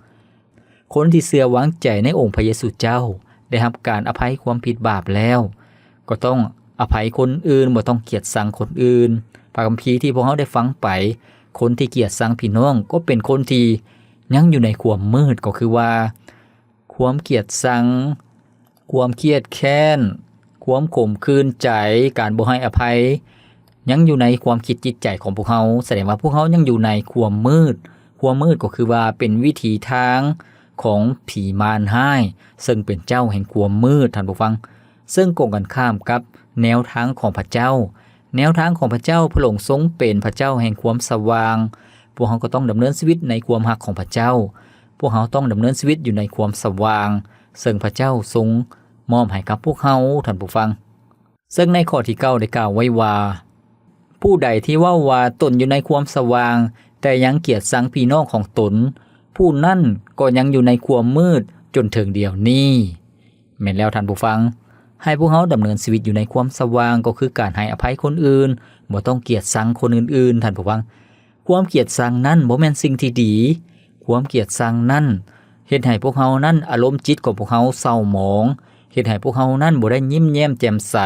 ຄົນທີ່ເຊື່ອວາງໃຈໃນອົງພະເຢຊູເຈົ້າ ໄດ້ຮັບການອະໄພຄວາມຜິດບາບແລ້ວ, ກໍຕ້ອງອະໄພຄົນອື່ນ, ບໍ່ຕ້ອງກຽດຊັງຄົນອື່ນ. ພະຄຳພີທີ່ພວກເຮົາໄດ້ຟັງໄປ, ຄົນທີ່ກຽດຊັງພີ່ນ້ອງ ກໍເປັນຄົນທີ່ຍັງຢູ່ໃນຄວາມມືດ, ກໍຄືວ່າ ຄວາມກຽດຊັງ, ຄວາມຄຽດແຄ້ນ, ຄວາມຂົມຂືນໃຈ, ການບໍ່ໃຫ້ອະໄພ ຍັງຢູ່ໃນຄວາມຄິດຈິດໃຈຂອງພວກເຮົາ, ສະແດງວ່າພວກເຮົາຍັງຢູ່ໃນຄວາມມືດ. ຄວາມມືດກໍຄືວ່າເປັນວິຖີທາງຂອງຜີມານຮ້າຍ, ເຊິ່ງເປັນເຈົ້າແຫ່ງຄວາມມືດ, ທ່ານຜູ້ຟັງ, ເຊິ່ງກົງກັນຂ້າມກັບແນວທາງຂອງພະເຈົ້າ. ແນວທາງຂອງພະເຈົ້າ, ພະອົງຊົງເປັນພະເຈົ້າແຫ່ງຄວາມສະຫວ່າງ. ພວກເຮົາກໍຕ້ອງດຳເນີນຊີວິດໃນຄວາມຮັກຂອງພະເຈົ້າ. ພວກເຮົາຕ້ອງດຳເນີນຊີວິດຢູ່ໃນຄວາມສະຫວ່າງ, ເຊິ່ງພະເຈົ້າຊົງມອບໃຫ້ກັບພວກເຮົາ, ທ່ານຜູ້ຟັງ. ເຊິ່ງໃນຂໍ້ທີເກົ້າໄດ້ກ່າວໄວ້ວ່າ, ຜູ້ໃດທີ່ເວົ້າວ່າຕົນຢູ່ໃນຄວາມສະຫວ່າງ, ແຕ່ຍັງກຽດຊັງພີ່ນ້ອງຂອງຕົນ, ຜູ້ນັ້ນກໍຍັງຢູ່ໃນຄວາມມືດຈົນເຖິງດຽວນີ້. ແມ່ນແລ້ວທ່ານຜູ້ຟັງ, ໃຫ້ພວກເຮົາດຳເນີນຊີວິດຢູ່ໃນຄວາມສະຫວ່າງ, ກໍຄືການໃຫ້ອະໄພຄົນອື່ນ, ບໍ່ຕ້ອງກຽດຊັງຄົນອື່ນໆ, ທ່ານຜູ້ຟັງ. ຄວາມກຽດຊັງນັ້ນບໍ່ແມ່ນສິ່ງທີ່ດີ. ຄວາມກຽດຊັງນັ້ນເຮັດໃຫ້ພວກເຮົານັ້ນ ອາລົມຈິດຂອງພວກເຮົາເສົ້າໝອງ, ເຮັດໃຫ້ພວກເຮົານັ້ນບໍ່ໄດ້ຍິ້ມແຍ້ມແຈ່ມໃສ.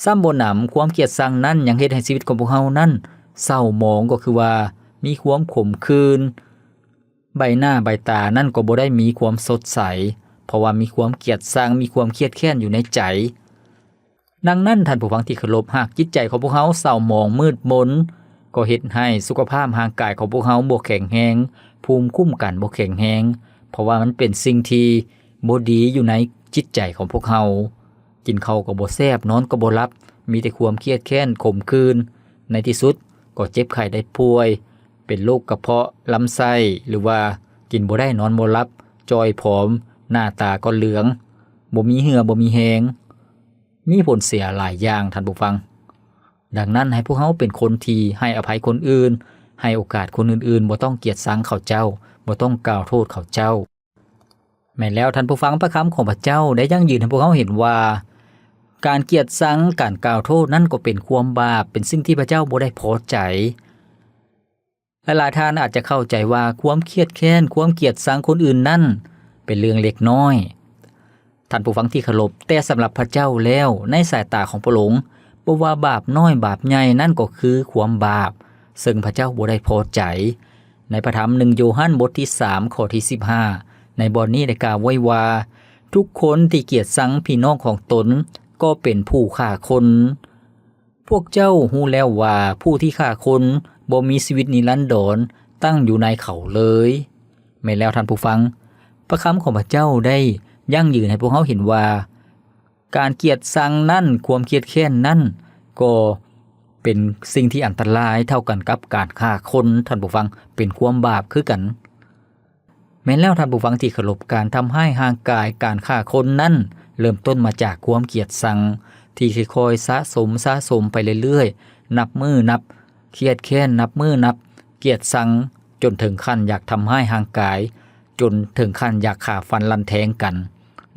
ຊ້ຳບໍ່ໜຳ, ຄວາມກຽດຊັງນັ້ນຍັງເຮັດໃຫ້ຊີວິດຂອງພວກເຮົານັ້ນເສົ້າໝອງ, ກໍຄືວ່າມີຄວາມຂົມຂືນ, ໃບໜ້າໃບຕານັ້ນກໍບໍ່ໄດ້ມີຄວາມສົດໃສ, ເພາະວ່າມີຄວາມກຽດຊັງ, ມີຄວາມຄຽດແຄ້ນຢູ່ໃນໃຈ. ດັ່ງນັ້ນ, ທ່ານຜູ້ຟັງທີ່ເຄົາລົບ, ຫາກຈິດໃຈຂອງພວກເຮົາເສົ້າໝອງມືດມົນ, ກໍເຮັດໃຫ້ສຸຂະພາບຮ່າງກາຍຂອງພວກເຮົາບໍ່ແຂງແຮງ, ພູມຄຸ້ມກັນບໍ່ແຂງແຮງ, ເພາະວ່າມັນເປັນສິ່ງທີ່ບໍ່ດີຢູ່ໃນຈິດໃຈຂອງພວກເຮົາ. ກິນເຂົ້າກໍບໍ່ແຊບ, ນອນກໍບໍ່ຫຼັບ, ມີແຕ່ຄວາມຄຽດແຄ້ນ, ຂົມຂືນ. ໃນທີ່ສຸດກໍເຈັບໄຂ້ໄດ້ປ່ວຍ, ເປັນໂລກກະເພາະລຳໄສ້, ຫຼືວ່າກິນບໍ່ໄດ້, ນອນບໍ່ຫຼັບ, ຈ່ອຍຜອມ, ໜ້າຕາກໍເຫຼືອງ, ບໍ່ມີເຫື່ອ, ບໍ່ມີແຮງ. ມີຜົນເສຍຫຼາຍຢ່າງ, ທ່ານຜູ້ຟັງ. ດັ່ງນັ້ນ, ໃຫ້ພວກເຮົາເປັນຄົນທີ່ໃຫ້ອະໄພຄົນອື່ນ, ໃຫ້ໂອກາດຄົນອື່ນໆ, ບໍ່ຕ້ອງກຽດຊັງເຂົາເຈົ້າ, ບໍ່ຕ້ອງກ່າວໂທດເຂົາເຈົ້າ. ແມ່ນແລ້ວ, ທ່ານຜູ້ຟັງ, ພະຄຳຂອງພະເຈົ້າໄດ້ຢັ້ງຢືນໃຫ້ພວກເຮົາເຫັນວ່າ ການກຽດຊັງ, ການກ່າວໂທດນັ້ນກໍເປັນຄວາມບາບ, ເປັນສິ່ງທີ່ພະເຈົ້າບໍ່ໄດ້ພໍໃຈ. ຫຼາຍໆທ່ານອາດຈະເຂົ້າໃຈວ່າຄວາມຄຽດແຄ້ນ, ຄວາມກຽດຊັງຄົນອື່ນນັ້ນເປັນເລື່ອງເລັກນ້ອຍ. ທ່ານຜູ້ຟັງທີ່ເຄົາລົບ, ແຕ່ສຳລັບພະເຈົ້າແລ້ວ, ໃນສາຍຕາຂອງພະອົງ, ບໍ່ວ່າບາບນ້ອຍບາບໃຫຍ່, ນັ້ນກໍຄືຄວາມບາບ, ເຊິ່ງພະເຈົ້າບໍ່ໄດ້ພໍໃຈ. ໃນພະທຳໜຶ່ງໂຢຮັນ ບົດທີສາມ ຂໍ້ທີສິບຫ້າ ໃນບ່ອນນີ້ໄດ້ກ່າວໄວ້ວ່າ, ທຸກຄົນທີ່ກຽດຊັງພີ່ນ້ອງຂອງຕົນ ກໍເປັນຜູ້ຂ້າຄົນ. ພວກເຈົ້າຮູ້ແລ້ວວ່າຜູ້ທີ່ຂ້າຄົນບໍ່ມີຊີວິດນິລັນດອນຕັ້ງຢູ່ໃນເຂົາເລີຍ. ແມ່ນແລ້ວທ່ານຜູ້ຟັງ, ພະຄຳຂອງພະເຈົ້າໄດ້ຢັ້ງຢືນໃຫ້ພວກເຮົາເຫັນວ່າ ການກຽດຊັງນັ້ນ, ຄວາມຄຽດແຄ້ນນັ້ນ ກໍເປັນສິ່ງທີ່ອັນຕະລາຍເທົ່າກັນກັບການຂ້າຄົນ, ທ່ານຜູ້ຟັງ, ເປັນຄວາມບາບຄືກັນ. ແມ່ນແລ້ວທ່ານຜູ້ຟັງທີ່ເຄົາລົບ, ການທຳຮ້າຍຮ່າງກາຍ, ການຂ້າຄົນນັ້ນ ເລີ່ມຕົ້ນມາຈາກຄວາມກຽດຊັງ ທີ່ຄ່ອຍໆສະສົມ, ສະສົມໄປເລື້ອຍໆ, ນັບມື້ນັບ ຄຽດແຄ້ນນັບມື້ນັບ ກຽດຊັງ ຈົນເຖິງຂັ້ນຢາກທຳຮ້າຍຮ່າງກາຍ ຈົນເຖິງຂັ້ນຢາກຂ້າຟັນລັນແທງກັນ.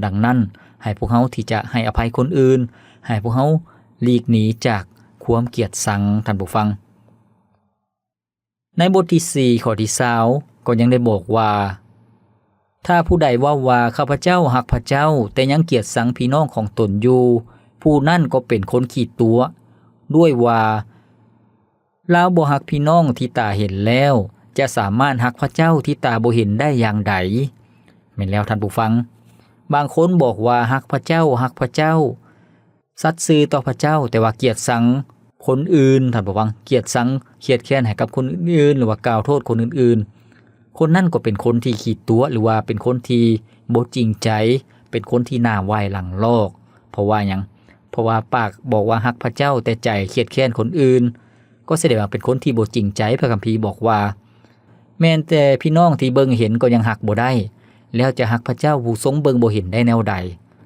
ດັ່ງນັ້ນ, ໃຫ້ພວກເຮົາທີ່ຈະໃຫ້ອະໄພຄົນອື່ນ, ໃຫ້ພວກເຮົາຫຼີກໜີຈາກຄວາມກຽດຊັງ, ທ່ານຜູ້ຟັງ. ໃນບົດທີສີ່ ຂໍ້ທີຊາວ ກໍຍັງໄດ້ບອກວ່າ, ຖ້າຜູ້ໃດເວົ້າວ່າ ຂ້າພະເຈົ້າຮັກພະເຈົ້າ, ແຕ່ຍັງກຽດຊັງພີ່ນ້ອງຂອງຕົນຢູ່, ຜູ້ນັ້ນກໍເປັນຄົນຂີ້ຕົວະ, ດ້ວຍວ່າ ລາວບໍ່ຮັກພີ່ນ້ອງທີ່ຕາເຫັນແລ້ວ, ຈະສາມາດຮັກພະເຈົ້າທີ່ຕາບໍ່ເຫັນໄດ້ຢ່າງໃດ? ແມ່ນແລ້ວທ່ານຜູ້ຟັງ, ບາງຄົນບອກວ່າຮັກພະເຈົ້າ, ຮັກພະເຈົ້າ, ສັດຊື່ຕໍ່ພະເຈົ້າ, ແຕ່ວ່າກຽດຊັງຄົນອື່ນ, ທ່ານຜູ້ຟັງ, ກຽດຊັງ, ຄຽດແຄ້ນໃຫ້ກັບຄົນອື່ນໆ ຫຼືວ່າກ່າວໂທດຄົນອື່ນໆ, ຄົນນັ້ນກໍເປັນຄົນທີ່ຂີ້ຕົວະ ຫຼືວ່າເປັນຄົນທີ່ບໍ່ຈິງໃຈ, ເປັນຄົນທີ່ໜ້າຫວ້າຍຫຼັງລອກ. ເພາະວ່າຫຍັງ? ເພາະວ່າປາກບອກວ່າຮັກພະເຈົ້າ, ແຕ່ໃຈຄຽດແຄ້ນຄົນອື່ນ, ກໍສະແດງວ່າເປັນຄົນທີ່ບໍ່ຈິງໃຈ. ພະຄຳພີບອກວ່າ ແມ່ນແຕ່ພີ່ນ້ອງທີ່ເບິ່ງເຫັນກໍຍັງຮັກບໍ່ໄດ້, ແລ້ວຈະຮັກພະເຈົ້າຜູ້ຊົງເບິ່ງບໍ່ເຫັນໄດ້ແນວໃດ?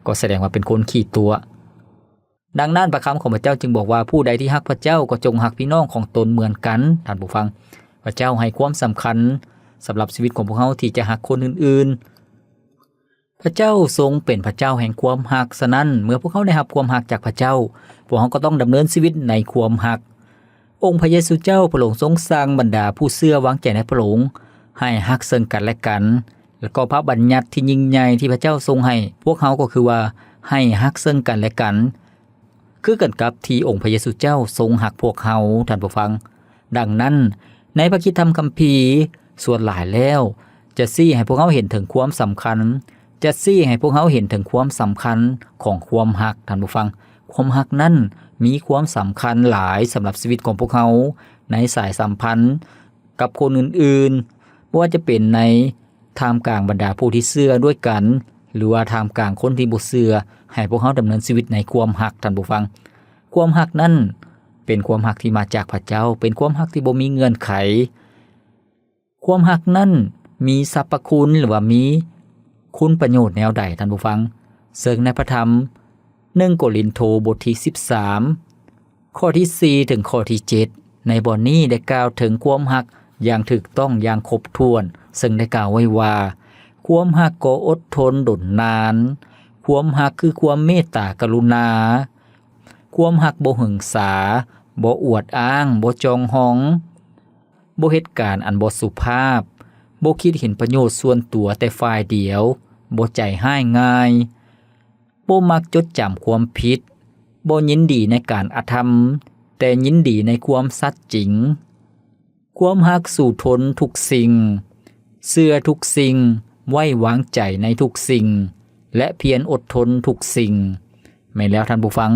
ກໍສະແດງວ່າເປັນຄົນຂີ້ຕົວະ. ດັ່ງນັ້ນ ພະຄຳຂອງພະເຈົ້າຈຶ່ງບອກວ່າ, ຜູ້ໃດທີ່ຮັກພະເຈົ້າ ກໍຈົ່ງຮັກພີ່ນ້ອງຂອງຕົນເໝືອນກັນ. ທ່ານຜູ້ຟັງ, ພະເຈົ້າໃຫ້ຄວາມສຳຄັນສຳລັບຊີວິດຂອງພວກເຮົາທີ່ຈະຮັກຄົນອື່ນໆ. ພະເຈົ້າຊົງເປັນພະເຈົ້າແຫ່ງຄວາມຮັກ, ສະນັ້ນ ເມື່ອພວກເຮົາໄດ້ຮັບຄວາມຮັກຈາກພະເຈົ້າ, ພວກເຮົາກໍຕ້ອງດຳເນີນຊີວິດໃນຄວາມຮັກ. ອົງພະເຢຊູເຈົ້າພະອົງຊົງສັ່ງບັນດາຜູ້ເຊື່ອວາງໃຈໃນພະອົງໃຫ້ຮັກເຊິ່ງກັນແລະກັນ, ແລະກໍພະບັນຍັດທີ່ຍິ່ງໃຫຍ່ທີ່ພະເຈົ້າຊົງໃຫ້ພວກເຮົາກໍຄືວ່າ ໃຫ້ຮັກເຊິ່ງກັນແລະກັນ ຄືກັນກັບທີ່ອົງພະເຢຊູເຈົ້າຊົງຮັກພວກເຮົາ, ທ່ານຜູ້ຟັງ. ດັ່ງນັ້ນ, ໃນພະຄຣິສຕະທຳຄຳພີ ສ່ວນຫຼາຍແລ້ວ ຈະຊີ້ໃຫ້ພວກເຮົາເຫັນເຖິງຄວາມສຳຄັນ, ຈະຊີ້ໃຫ້ພວກເຮົາເຫັນເຖິງຄວາມສຳຄັນຂອງຄວາມຮັກ, ທ່ານຜູ້ຟັງ. ຄວາມຮັກນັ້ນມີຄວາມສຳຄັນຫຼາຍສຳລັບຊີວິດຂອງພວກເຮົາໃນສາຍສຳພັນກັບຄົນອື່ນໆ, ບໍ່ວ່າຈະເປັນໃນທ່າມກາງບັນດາຜູ້ທີ່ເຊື່ອດ້ວຍກັນ, ຫຼືວ່າທ່າມກາງຄົນທີ່ບໍ່ເຊື່ອ, ໃຫ້ພວກເຮົາດຳເນີນຊີວິດໃນຄວາມຮັກ, ທ່ານຜູ້ຟັງ. ຄວາມຮັກນັ້ນເປັນຄວາມຮັກທີ່ມາຈາກພະເຈົ້າ, ເປັນຄວາມຮັກທີ່ບໍ່ມີເງື່ອນໄຂ. ຄວາມຮັກນັ້ນມີສັບພະຄຸນ ຫຼືວ່າມີຄຸນປະໂຫຍດແນວໃດ, ທ່ານຜູ້ຟັງ? ເຊິ່ງໃນພະທຳ ໜຶ່ງໂກລິນໂທ ບົດທີສິບສາມ ຂໍ້ທີສີ່ ເຖິງຂໍ້ທີເຈັດ ໃນບ່ອນນີ້ໄດ້ກ່າວເຖິງຄວາມຮັກຢ່າງຖືກຕ້ອງຢ່າງຄົບຖ້ວນ, ເຊິ່ງໄດ້ກ່າວໄວ້ວ່າ, ຄວາມຮັກກໍອົດທົນດົນນານ, ຄວາມຮັກຄືຄວາມເມດຕາກະລຸນາ, ຄວາມຮັກບໍ່ຫຶງສາ, ບໍ່ອວດອ້າງ, ບໍ່ຈອງຫອງ, ບໍ່ເຮັດການອັນບໍ່ສຸພາບ, ບໍ່ຄິດເຫັນປະໂຫຍດສ່ວນຕົວແຕ່ຝ່າຍດຽວ, ບໍ່ໃຈຮ້າຍງ່າຍ, ບໍ່ມັກຈົດຈຳຄວາມຜິດ, ບໍ່ຍິນດີໃນການອະທຳ, ແຕ່ຍິນດີໃນຄວາມສັດຈິງ. ຄວາມຮັກສູ້ທົນທຸກສິ່ງ, ເຊື່ອທຸກສິ່ງ, ໄວ້ວາງໃຈໃນທຸກສິ່ງ, ແລະ ພຽນອົດທົນທຸກສິ່ງ. ແມ່ນແລ້ວທ່ານຜູ້ຟັງ,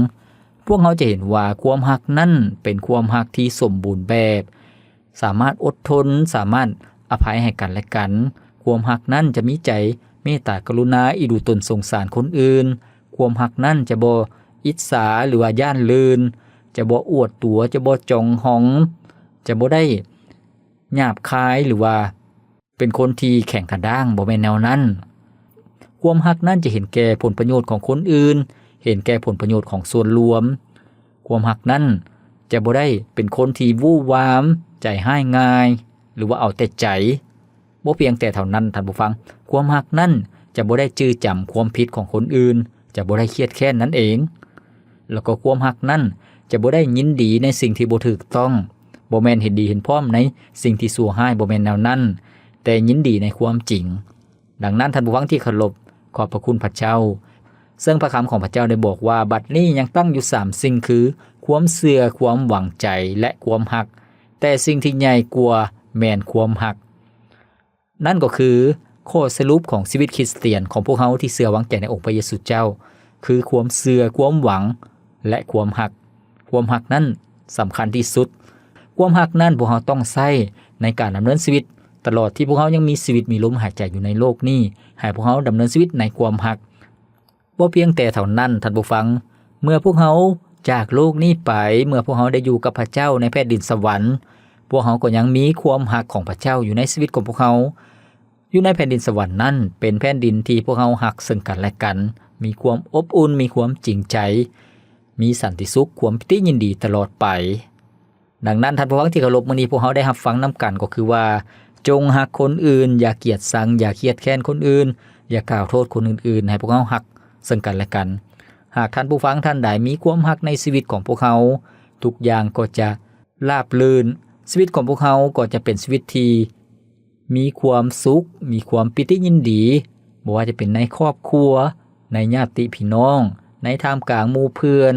ພວກເຮົາຈະເຫັນວ່າຄວາມຮັກນັ້ນເປັນຄວາມຮັກທີ່ສົມບູນແບບ, ສາມາດອົດທົນ, ສາມາດອະໄພໃຫ້ກັນແລະກັນ. ຄວາມຮັກນັ້ນຈະມີໃຈເມດຕາກະລຸນາ, ອີ່ດູຕົນສົງສານຄົນອື່ນ. ຄວາມຮັກນັ້ນຈະບໍ່ອິດສາ ຫຼືວ່າຢ້ານລື່ນ, ຈະບໍ່ອວດຕົວ, ຈະບໍ່ຈອງຫອງ, ຈະບໍ່ໄດ້ຫຍາບຄາຍ ຫຼືວ່າເປັນຄົນທີ່ແຂງກະດ້າງ, ບໍ່ແມ່ນແນວນັ້ນ. ຄວາມຮັກນັ້ນຈະເຫັນແກ່ຜົນປະໂຫຍດຂອງຄົນອື່ນ, ເຫັນແກ່ຜົນປະໂຫຍດຂອງສ່ວນລວມ. ຄວາມຮັກນັ້ນຈະບໍ່ໄດ້ເປັນຄົນທີ່ວູ່ວາມ, ໃຈຮ້າຍງ່າຍ ຫຼືວ່າເອົາແຕ່ໃຈ. ບໍ່ພຽງແຕ່ເທົ່ານັ້ນ, ທ່ານຜູ້ຟັງ, ຄວາມຮັກນັ້ນຈະບໍ່ໄດ້ຈື່ຈຳຄວາມຜິດຂອງຄົນອື່ນ, ຈະບໍ່ໄດ້ຄຽດແຄ້ນນັ້ນເອງ. ແລ້ວກໍຄວາມຮັກນັ້ນຈະບໍ່ໄດ້ຍິນດີໃນສິ່ງທີ່ບໍ່ຖືກຕ້ອງ, ບໍ່ແມ່ນເຫັນດີເຫັນພ້ອມໃນສິ່ງທີ່ຊົ່ວຮ້າຍ, ບໍ່ແມ່ນແນວນັ້ນ, ແຕ່ຍິນດີໃນຄວາມຈິງ. ດັ່ງນັ້ນ, ທ່ານຜູ້ຟັງທີ່ເຄົາລົບ, ຂອບພະຄຸນພະເຈົ້າ, ເຊິ່ງພະຄຳຂອງພະເຈົ້າໄດ້ບອກວ່າ, ບັດນີ້ຍັງຕັ້ງຢູ່ສາມສິ່ງ, ຄື ຄວາມເຊື່ອ, ຄວາມຫວັງໃຈ ແລະ ຄວາມຮັກ, ແຕ່ສິ່ງທີ່ໃຫຍ່ກວ່າແມ່ນຄວາມຮັກ. ນັ້ນກໍຄືຂໍ້ສະຫຼຸບຂອງຊີວິດຄຣິສຕຽນຂອງພວກເຮົາທີ່ເຊື່ອວາງໃຈໃນອົງພະເຢຊູເຈົ້າ, ຄືຄວາມເຊື່ອ, ຄວາມຫວັງ ແລະ ຄວາມຮັກ. ຄວາມຮັກນັ້ນສຳຄັນທີ່ສຸດ. ຄວາມຮັກນັ້ນພວກເຮົາຕ້ອງໃຊ້ໃນການດຳເນີນຊີວິດ, ຕະຫຼອດທີ່ພວກເຮົາຍັງມີຊີວິດ, ມີລົມຫາຍໃຈຢູ່ໃນໂລກນີ້, ໃຫ້ພວກເຮົາດຳເນີນຊີວິດໃນຄວາມຮັກ. ບໍ່ພຽງແຕ່ເທົ່ານັ້ນ, ທ່ານຜູ້ຟັງ, ເມື່ອພວກເຮົາຈາກໂລກນີ້ໄປ, ເມື່ອພວກເຮົາໄດ້ຢູ່ກັບພະເຈົ້າໃນແຜ່ນດິນສະຫວັນ, ພວກເຮົາກໍຍັງມີຄວາມຮັກຂອງພະເຈົ້າຢູ່ໃນຊີວິດຂອງພວກເຮົາ. ຢູ່ໃນແຜ່ນດິນສະຫວັນນັ້ນ ເປັນແຜ່ນດິນທີ່ພວກເຮົາຮັກເຊິ່ງກັນແລະກັນ, ມີຄວາມອົບອຸ່ນ, ມີຄວາມຈິງໃຈ, ມີສັນຕິສຸກ, ຄວາມປີຕິຍິນດີຕະຫຼອດໄປ. ດັ່ງນັ້ນ ທ່ານຜູ້ຟັງທີ່ເຄົາລົບ, ມື້ນີ້ພວກເຮົາໄດ້ຮັບຟັງນຳກັນກໍຄືວ່າ, ຈົ່ງຮັກຄົນອື່ນ, ຢ່າກຽດຊັງ, ຢ່າຄຽດແຄ້ນຄົນອື່ນ, ຢ່າກ່າວໂທດຄົນອື່ນໆ, ໃຫ້ພວກເຮົາຮັກເຊິ່ງກັນແລະກັນ. ຫາກທ່ານຜູ້ຟັງທ່ານໃດມີຄວາມຮັກໃນຊີວິດຂອງພວກເຮົາ, ທຸກຢ່າງກໍຈະລາບລື່ນ, ຊີວິດຂອງພວກເຮົາກໍຈະເປັນຊີວິດທີ່ ມີຄວາມສຸກ, ມີຄວາມປີຕິຍິນດີ, ບໍ່ວ່າຈະເປັນໃນຄອບຄົວ, ໃນຍາດຕິພີ່ນ້ອງ, ໃນທ່າມກາງໝູ່ເພື່ອນ,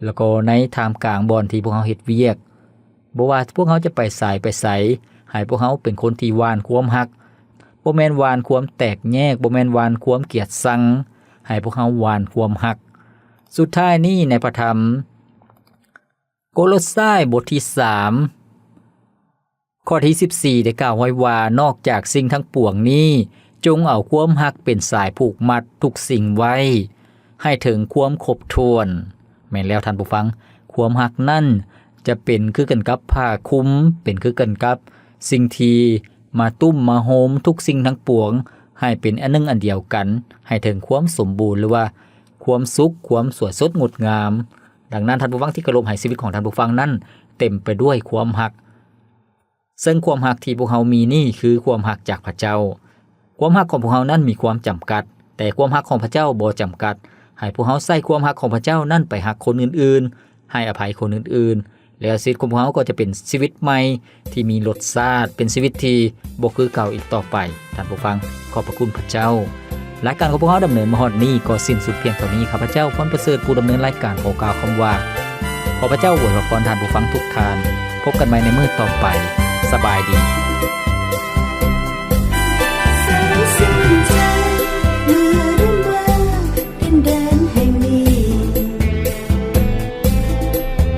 ແລ້ວກໍໃນທ່າມກາງບ່ອນທີ່ພວກເຮົາເຮັດວຽກ. ບໍ່ວ່າພວກເຮົາຈະໄປສາຍໄປໃສ, ໃຫ້ພວກເຮົາເປັນຄົນທີ່ຫວ່ານຄວາມຮັກ, ບໍ່ແມ່ນຫວ່ານຄວາມແຕກແຍກ, ບໍ່ແມ່ນຫວ່ານຄວາມກຽດຊັງ, ໃຫ້ພວກເຮົາຫວ່ານຄວາມຮັກ. ສຸດທ້າຍນີ້ໃນພະທຳໂກໂລຊາຍບົດທີສາມ ຂໍ້ທີສິບສີ່ ໄດ້ກ່າວໄວ້ວ່າ, ນອກຈາກສິ່ງທັງປວງນີ້, ຈົ່ງເອົາຄວາມຮັກເປັນສາຍຜູກມັດທຸກສິ່ງໄວ້ ໃຫ້ເຖິງຄວາມຄົບຖ້ວນ. ແມ່ນແລ້ວທ່ານຜູ້ຟັງ, ຄວາມຮັກນັ້ນຈະເປັນຄືກັນກັບຜ້າຄຸມ, ເປັນຄືກັນກັບສິ່ງທີ່ມາຕຸ້ມມາໂຮມທຸກສິ່ງທັງປວງ ໃຫ້ເປັນອັນໜຶ່ງອັນດຽວກັນ, ໃຫ້ເຖິງຄວາມສົມບູນ ຫຼືວ່າຄວາມສຸກ, ຄວາມສວຍສົດງົດງາມ. ດັ່ງນັ້ນ ທ່ານຜູ້ຟັງທີ່ເຄົາລົບ, ໃຫ້ຊີວິດຂອງທ່ານຜູ້ຟັງນັ້ນເຕັມໄປດ້ວຍຄວາມຮັກ. ເຊິ່ງຄວາມຮັກທີ່ພວກເຮົາມີນີ້ຄືຄວາມຮັກຈາກພະເຈົ້າ. ຄວາມຮັກຂອງພວກເຮົານັ້ນມີຄວາມຈຳກັດ, ແຕ່ຄວາມຮັກຂອງພະເຈົ້າບໍ່ຈຳກັດ. ໃຫ້ພວກເຮົາໃຊ້ຄວາມຮັກຂອງພະເຈົ້ານັ້ນໄປຮັກຄົນອື່ນໆ, ໃຫ້ອະໄພຄົນອື່ນໆ, ແລ້ວຊີວິດຂອງພວກເຮົາກໍຈະເປັນຊີວິດໃໝ່ທີ່ມີລົດຊາດ, ເປັນຊີວິດທີ່ບໍ່ຄືເກົ່າອີກຕໍ່ໄປ. ທ່ານຜູ້ຟັງ, ຂອບພະຄຸນພະເຈົ້າ. ລາຍການຂອງພວກເຮົາດຳເນີນມາຮອດນີ້ກໍສິ້ນສຸດພຽງເທົ່ານີ້. ຂ້າພະເຈົ້າ ພອນປະເສີດ ຜູ້ດຳເນີນລາຍການ ຂໍກ່າວຄຳວ່າ ຂໍພະເຈົ້າອວຍພະພອນທ່ານຜູ້ຟັງທຸກທ່ານ. ພົບກັນໃໝ່ໃນມື້ຕໍ່ໄປ. ສະບາຍດີ. ສານຊື່ນໃຈເມື່ອໄດ້ມາດິນແດນແຫ່ງນີ້.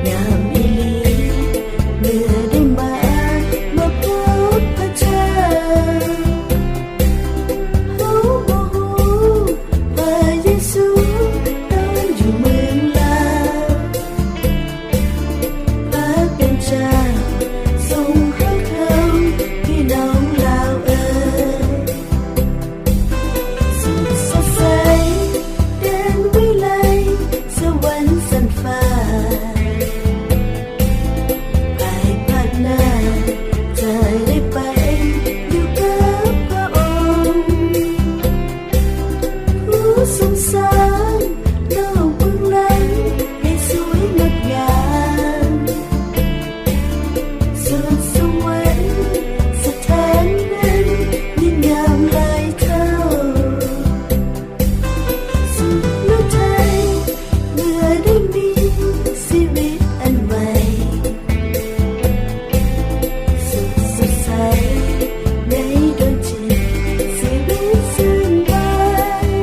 ງາມອີ່ຫຼີເມື່ອໄດ້ມາ ມາພົບພະເຈົ້າ. ເຮົາບໍ່ຮູ້ ພະເຢຊູຕອນຢູ່ເມືອງລາວ ພະເປັນເຈົ້າຊົງເຮົາເຂົ້າ ພີ່ນ້ອງລາວເອີຍ. ສຸກສົດໃສ ແດນວິໄລ ສະຫວັນຊັ້ນຟ້າ. ພາຍພາກໜ້າຈະໄດ້ໄປຢູ່ກັບພະອົງ. ຜູ້ຊົງສ້າງໂລກເບື້ອງຫຼັງໃຫ້ສວຍງົດງາມ. ສຸກສະຫວັນສະຖານນັ້ນຍິ່ງງາມຫຼາຍເທົ່າ. ສຸກໜູໄທ ເມື່ອໄດ້ມີຊີວິດອັນໃໝ່ ສຸກສົດໃສໃນດວງຈິດຊີວິດຊື່ນບານ.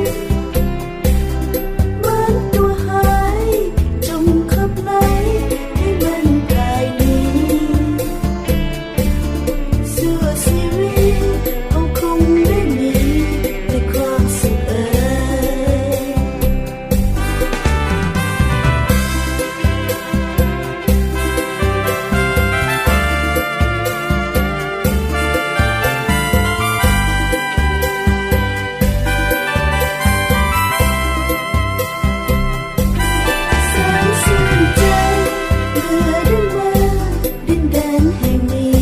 ບາງຕົວຮ້າຍຈົ່ງຂັບໄລ່ໃຫ້ມັນພາຍໜີ. ຊົ່ວຊີວິດເຮົາຄົງໄດ້ມີແຕ່ຄວາມສຸກເອີຍ. ສານຊື່ນໃຈເມື່ອໄດ້ມາດິນແດນແຫ່ງນີ້.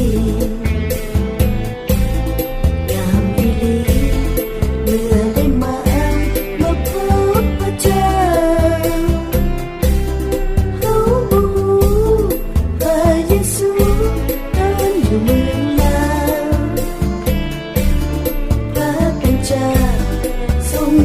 ງາມອີ່ຫຼີເມື່ອໄດ້ມາ ມາພົບພະເຈົ້າ. ເຮົາບໍ່ຮູ້ພະເຢຊູຕອນຢູ່ເມືອງລາວ ພະເປັນເຈົ້າຊົງ